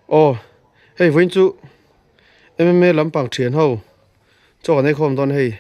Aw hei vawiin chu M_M_A lampang thian ho chaw kan ei khawm dawn hei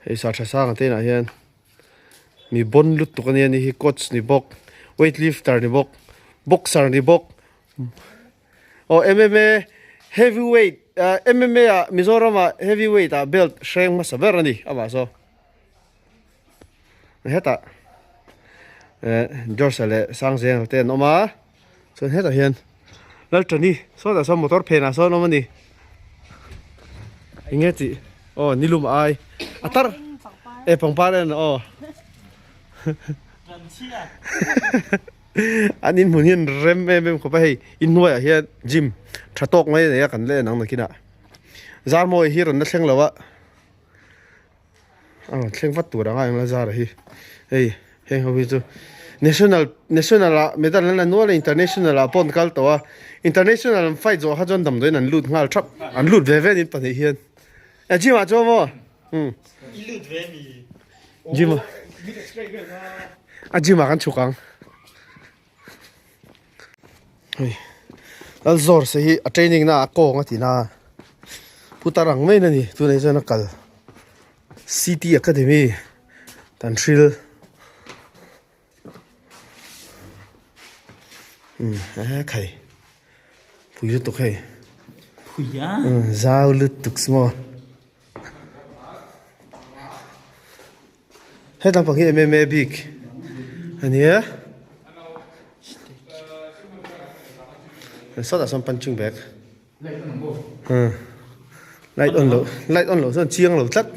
hei sa tha sang te inah hian mi bawn lutuk ania ni hi coach ni bawk weight lifter ni bawk boxer ni bawk aw M_M_A heavy weight ah M_M_A ah Mizoram ah heavy weight ah belt hreng hmasa ber ani amah saw. Hetah eh George a leh Sangzeng te an awm a chuan hetah hian Laltani sawtah sawn motor phenah sawn a awm a ni eng nge tih aw nilum a ai a tar e pangpar en aw an inhmun hian rem em em khawp a hei inhnuaiah hian gym tha tawk mai a nei a kan la en ang nakinah zarmawi hi rawn la thleng lo a. A rawn thleng vat tur anga engla zara hi hei heng ho hi chu national national ah medal an la nual a international ah pawh an kal tawh a international an fight zawh kha chuan damdawiin an lut nghal thap an lut ve ve a ni pahnih hian e gym ah chuan maw umm gym ah a gym ah kan chhuk ang hei Lalzawr se hi a training na ah kawng a ti na putar ang mai na ni tunah hi chuan a kal city academy tan hril umm he khai pui lutuk hei umm zau lutuk maw Hetang pang hi MMA bik a nia sawtah sawn punching bag light on loh light on loh chuan chiang lo tlat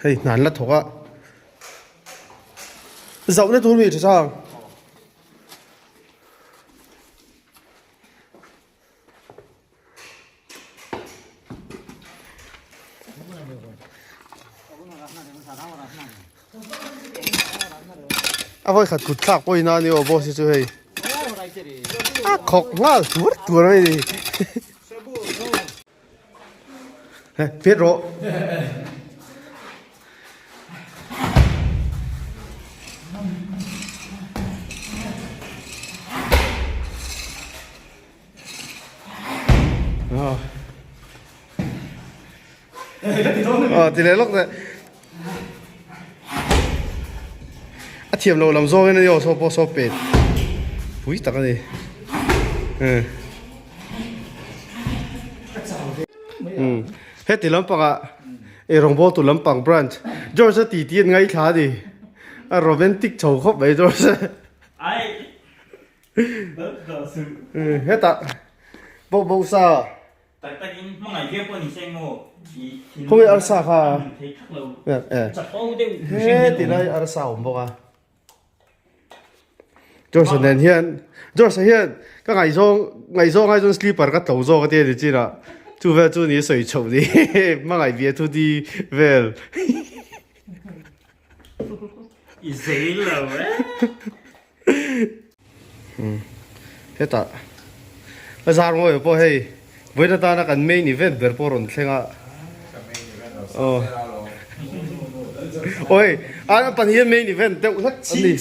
hei hna an la thawk a zauhna tur mi tha chang. A vawi khat kut thlak pawhin a ni aw boss hi chu hei a khawk nghal tur tur mai a ni Pet rawh. Ờ ti leh lawk teh. A thiam lo lam zawngin a ni aw saw pawh saw pet pui tak a ni. Heti lampangah eirawngbawl tur lampang branch George a ti tih an ngaithla a ni. A romantic chho khawp mai George a. Hetah boh boh sa. Khawi arsa kha heti lai arsa a awm bawk a. George a nen hian George a hian ka ngaihzawng ngaihzawng ai chuan slipper ka tlo zawk a tia ni chinah chu vel chu ni sawi chhoh ni hmangaih ve thu di vel. I zei lo e. Hetah a zar ngawi pawh hei vawiin atana kan main event ber pawh a rawn thleng a aw awi a pahnih hian main event deuh hlek a ni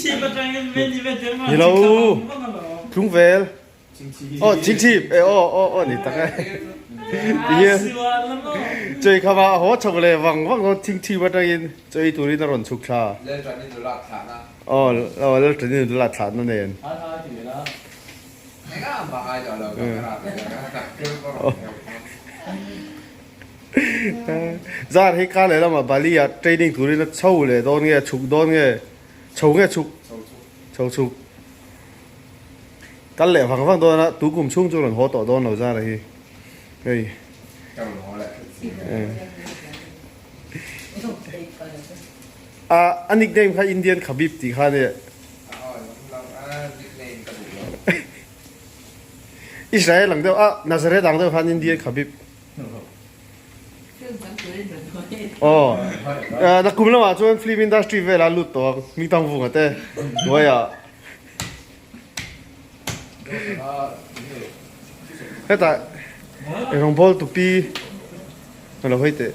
ni lo tlung vel aw chingchip e aw aw aw ni tak e tihian chawi khama a haw chhawk leh vang vang dawn chingchip atangin chawi turin a rawn chhuk thla. Aw aw Lalṭani nula thlahna nen. Zar hi kar leh lamah Bali ah training turin a chho leh dawn nge a chhuk dawn nge chho nge chhuk chho chhuk kal leh vang vang dawn a tu kum chhung chu rawn haw tawh dawn lo Zara hi hei. A nickname kha Indian Khabib tih kha ania. Israel ang deuh a Nazareth ang deuh khan Indian Khabib. Aw nakum lamah chuan film industry velah lut tawh ang Mingtang Vunga te hnuaiah. Hetah rawngbawl tupi a lo hawi teh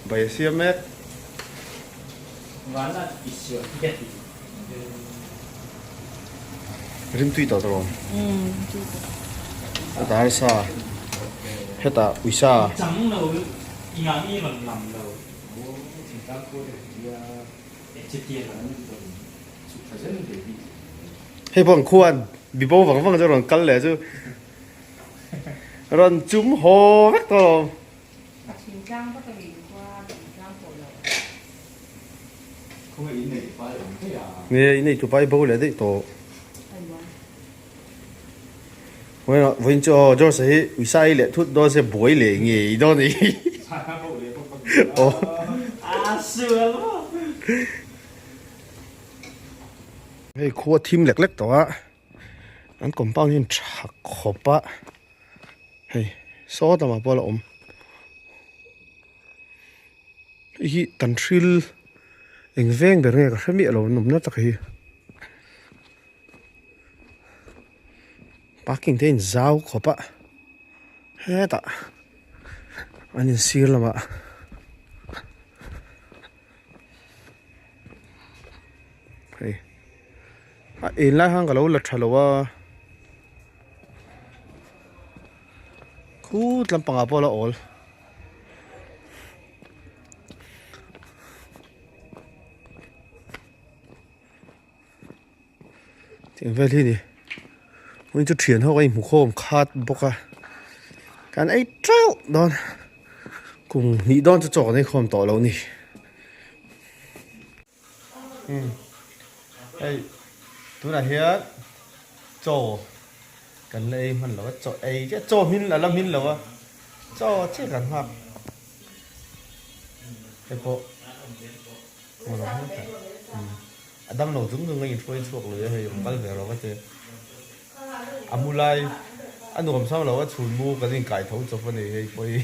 bai a siam mek. Rimtui tawh tawh. Hetah arsa, hetah uisa. Hei pawh an khuan bibo vang vang chu rawn kal leh chu rawn chum haw vek tawh alawm. Nge in ei tupa i bo leh daih tawh. Vawiin chu aw George hi uisa ei leh thut dawn se buai leh ngei dawn a ni. Hei khua thim lek lek tawh a, an compound hi an tha khawp a, hei saw lamah pawh a la awm. Hei hi tan hril eng veng ber nge ka hre miah lo an awmna tak hi parking te a inzau khawp a hetah an insir lamah hei a en lai khan ka lo la tha lo a khut lampangah pawh a la awl. Tiang vel hi ni hmun chu thian ho a inhmu khawm khat bawk a kan ei teuh dawn kum hnih dawn chu chaw kan ei khawm tawh lo a ni hei tunah hian chaw kan la ei hman lo a chaw ei chiah chaw hmin a la hmin lo a chaw chiah kan nghak hei pawh a dam lo chung chung a inhruai chhuak lui a hei rawn kal ve rawh ka ti a mu lai a nuam sam lo a chhun mu kan inkai tho chawp a ni hei pawh hi.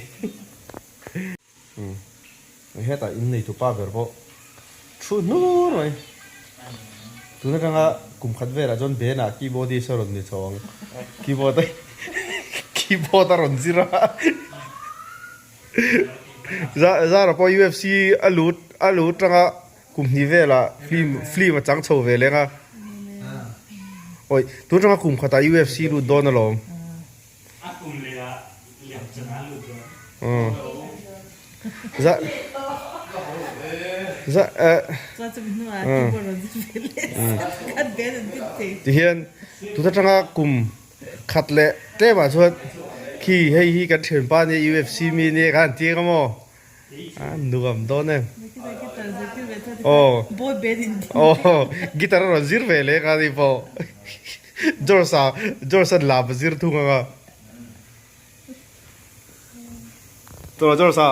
Hetah in nei tupa ber pawh thu hnur mai. Tun atanga kum khat velah chuan Ben-ah keyboardist a rawn ni chho ang. Keyboard a keyboard a rawn zir a. Zara pawh UFC a lut a lut tanga kum hnih velah film film a chang chho ve leng a. Awi tun atanga kum khatah UFC lut dawn alawm. A kum leh ah liam chan ah lut dawn. Za za eh. Tihian tun atanga kum khat leh tlem ah chuan khi hei hi kan thianpa nia UFC mi nia khan an ti ang maw a nuam dawn em aw aw guitar a rawn zir ve leh kha ni pawh. George-a George-a'n lam a zir thung ang a. Tawh George-a.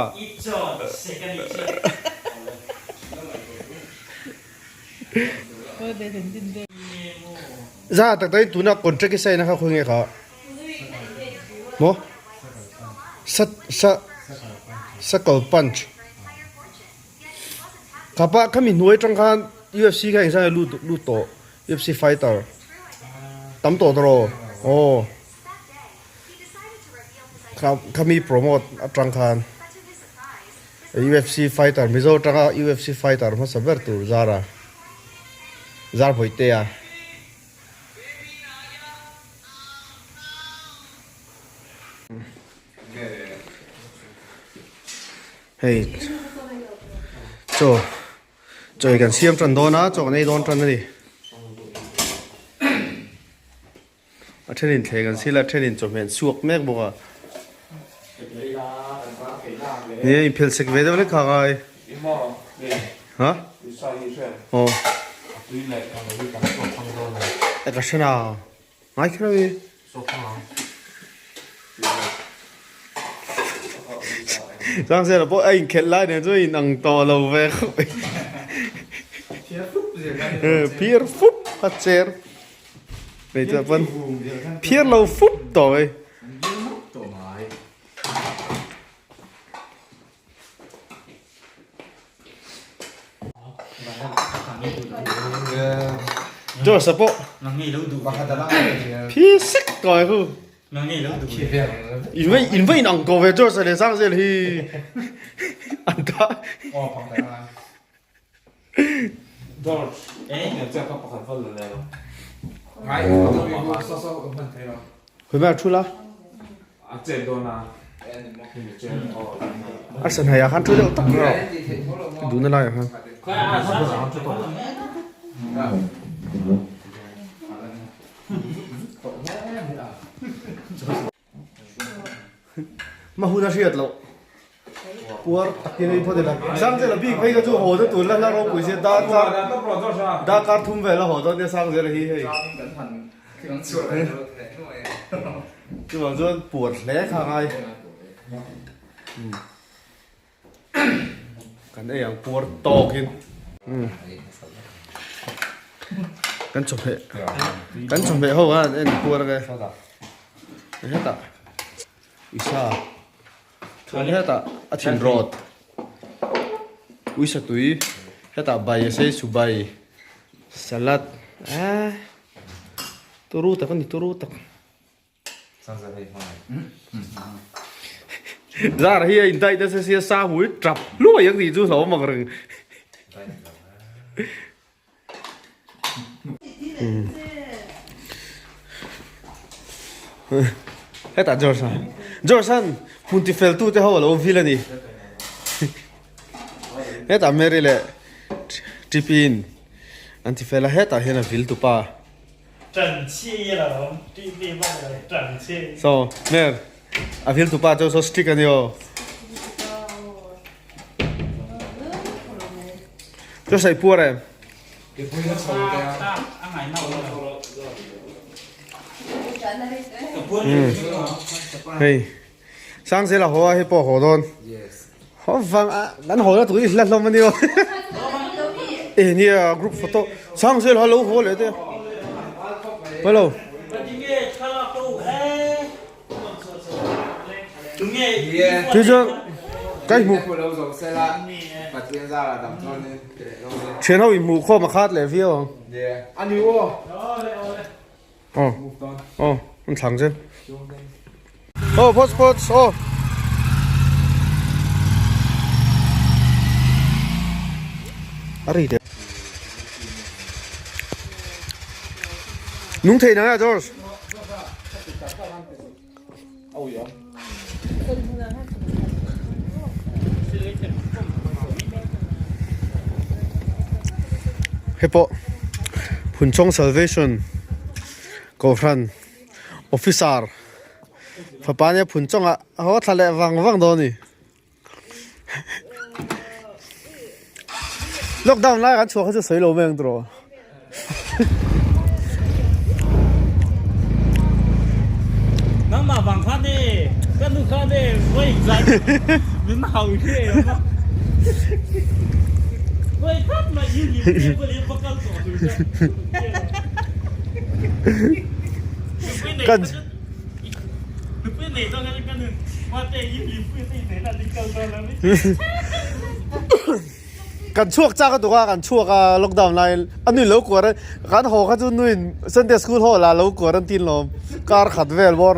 Za tak takin tuna contract i sign a kha khawi nge kha? Maw? Sa sa Suckle punch. Khapa khami hnuai tang khan UFC kha engzah nge lut lut tawh? UFC fighter tam tawh tawh aw kha khami promote atang khan UFC fighter Mizo atanga UFC fighter hmasa ber tur zara zar Bawihtea. Hei chaw. Chaw hi kan siam tan dawn a, chaw kan ei dawn tan a ni. A thenin thleng kan sil a, a thenin chawhmeh an suak mek bawk a. Ni a inphel sek ve deuh hlek kha ngai. Ha? Aw. E ka hre na. Ngai kher a mi. Sangzela pawh a inkhelh lai nen chuan in ang tawh lo ve khawp mai. Phiar fup a cher. Hei chuan pawn phiar lo fup tawh mai. George pawh phi sek tawh ai hu in vai in vai in ang ko ve George leh Sangzel hi an ta Khawi mai a thu la. A sanhai ah khan thu deuh tak rawh duhna laiah khan. Ma hun a hriat loh puar takin ei phawt ila Sangzela bik phei kha chu haw na tur la hla ropui sia darkar darkar thum vel a haw dawn nia Sangzela hi hei chuvang chuan puar hle kha a ngai Kan ei ang puar tawkin kan chawhmeh kan chawhmeh ho khan en puar ange hetah isa chuan hetah a thin rawt uisa tui hetah bai a sei su bai salad eh turu tak a ni turu tak. Zar hi a indaih nasa sia sa hmui tap hluai ang tih chu hlauhawm ang reng. Hetah George a George an hmun ti fel tu te ho alo vil ani. Hetah Mary leh Tipin an ti fel a hetah hian a vil tupa. So Mer a vil tupa chu so strict ani aw. Chu sai puar em. Hei Sangzela haw a hei pawh haw dawn. Haw vang a kan haw na tur hi hla hlawm ani aw. E nia group photo Sangzela lo haw leh te. Hello. Chu chu kai hmuh Thian ho inhmuh khawm a khat leh viau ang. Aw aw an thlang zel aw phawt phawt aw a ri teh nung thei nang a George Hei pawh Phunchawng Salvation Kohhran Officer fapa nia Phunchawng ah a haw thla leh vang vang dawn a ni. Lockdown lai kan chhuah kha chu sawi lo mai ang tawh. Nangmah vang khan e ka nu khan e vawi zan min hau hi e awm a vawi khat mai i lim te bul hi va kal tawh tur che Kan Kan chhuak chak a tuk a, kan chhuak a lockdown laiin a nuin lo kuar a, kan haw kha chu nuin Sunday school hall ah lo quarantine lawm kar khat vel bawr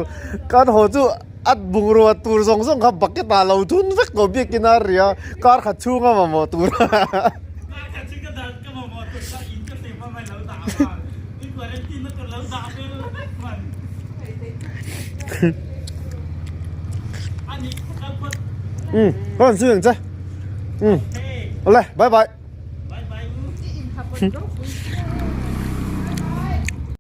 kan haw chu a bungrua tur zawng zawng kha bucket ah lo thun vek tawh biakin a ri a kar khat chhung a mamawh tur Umm ka rawn zui ang che. Umm awle bye bye.